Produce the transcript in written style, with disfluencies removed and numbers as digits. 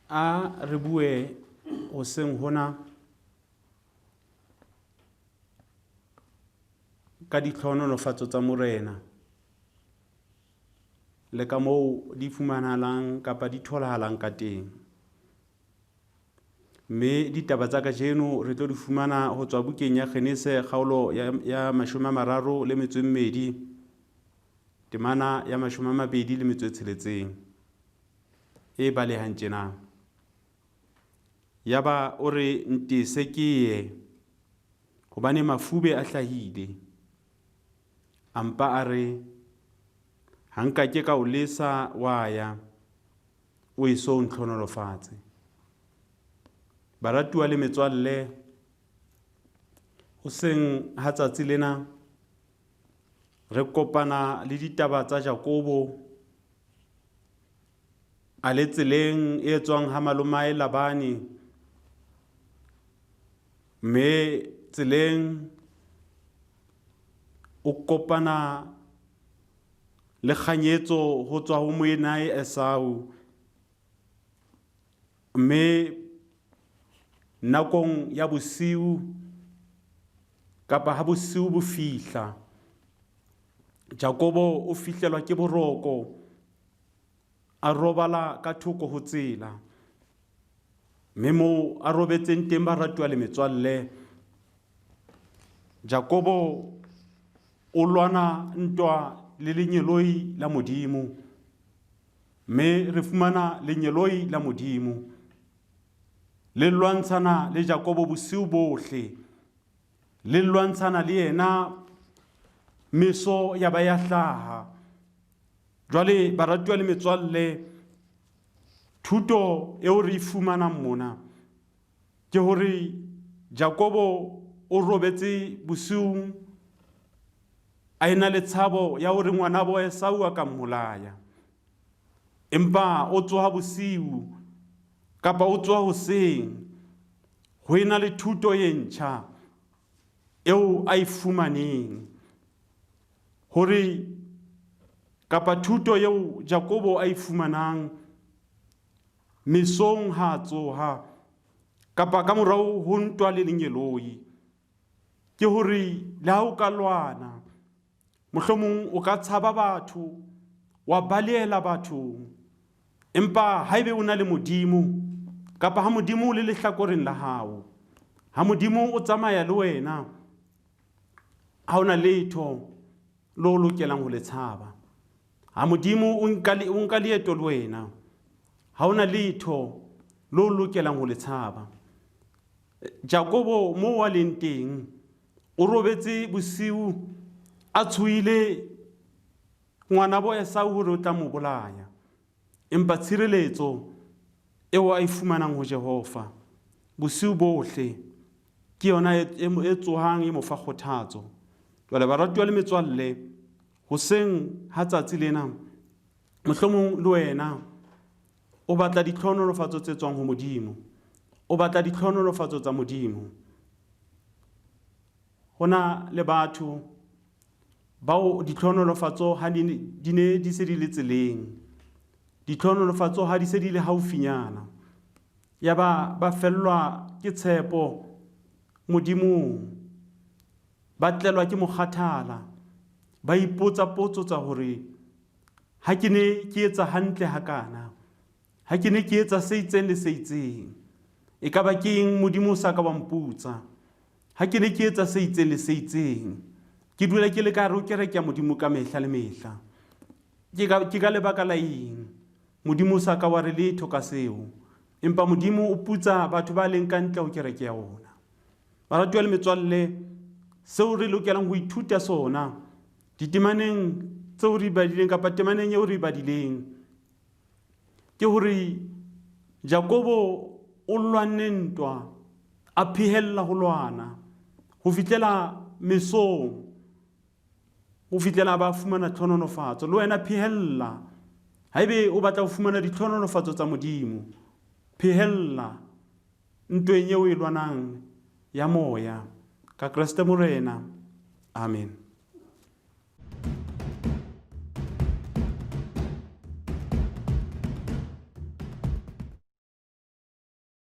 A re bue hoseng hona ka ditlhohonolofatso tsa Morena le ka moo di fumanahalang kapa di tholahalang ka teng. Mme ditaba tsa kajeno re tlo di fumana ho tswa bukeng ya Genese kgaolo ya, ya 32 temana ya 26 e balehang tjena. Yaba o re ntese ke ye, hobane mafube a hlahile. A mpa a re, Ha nka ke ka o lesa wa ya, o eso o ntlhonolofatse. Baratuwa le metswalle, hoseng ha tsatsi lena re kopana le ditaba tsa Jakobo a le tseleng e tswang ha malomae Labane, mme tseleng o kopana le kganyetso ho tswa ho moenae Esau, mme nakong ya bosiu kapa ha bosiu bo fihla, Jakobo o fihlelwa ke boroko, a robala ka thoko ho tsela. Mme moo a robetseng teng baratuwa le metswalle, Jakobo o lwana ntwa le lengeloi la Modimo. Mme re fumana lengeloi la Modimo le lwantshana le Jakobo bosiu bohle, le lwantshana le yena meso ya ba ya hlaha. Jwale baratuwa le metswalle, thuto eo re e fumanang mona ke hore Jakobo o robetse bosiung a ena le tshabo ya hore ngwanabo Esau a ka mmolaya. Empa o tsoha bosiu kapa o tsoha hoseng ho ena le thuto e ntjha eo a e fumaneng hore kapa thuto eo Jakobo a e fumanang mesong ha a tsoha kapa ka morao ho ntwa le lengeloi ke hore le ha o ka lwana mohlomong o ka tshaba batho wa balehela bathong empa haebe o na le Modimo kapa ha Modimo o le lehlakoreng la hao, ha Modimo o tsamaya le wena, ha o na letho le o lokelang ho le tshaba. Ha Modimo o nka leeto le wena, ha o na letho le o lokelang ho le tshaba. Jakobo moo a leng teng o robetse bosiu a tshohile ngwanabo Esau hore o tla mo bolaya. Empa tshireletso eo a e fumanang ho Jehova bosiu bohle ke yona e, e, e tsohang e mo fa kgothatso. Jwale baratuwa le metswalle, hoseng ha tsatsi lena, mohlomong le wena o batla ditlhohonolofatso tse tswang ho Modimo. O batla ditlhohonolofatso tsa Modimo. Ho na le batho bao ditlhohonolofatso ha di ne di se di le tseleng, ditlhohonolofatso ha di se di le haufinyana, yaba ba fellwa ke tshepo Modimong, ba tlelwa ke mokgathala, ba ipotsa potso tsa hore ha ke ne ke etsa hantle hakana, ha ke ne ke etsa se itseng le se itseng, e ka ba ke eng Modimo o sa ka wa mputsa? Ha ke ne ke etsa se itseng le se itseng, ke dula ke le ka hare ho kereke ya Modimo ka mehla le mehla. Ke ka, ke ka lebaka la eng Modimo o sa ka wa re letho ka seo? Empa Modimo o putsa batho ba leng ka ntle ho kereke ya ona. Baratuwa le metswalle, seo re lokelang ho ithuta sona ditemaneng tseo re badileng kapa temaneng eo re badileng ke hore Jakobo o lwanne ntwa, a phehella ho lwana ho fihlela mesong, ho fihlela ba fumana tlhonolofatso. Le wena phehella, haebe o batla ho fumana ditlhonolofatso tsa Modimo, phehella ntweng eo e lwanang ya moya ka Kreste Morena. Amen.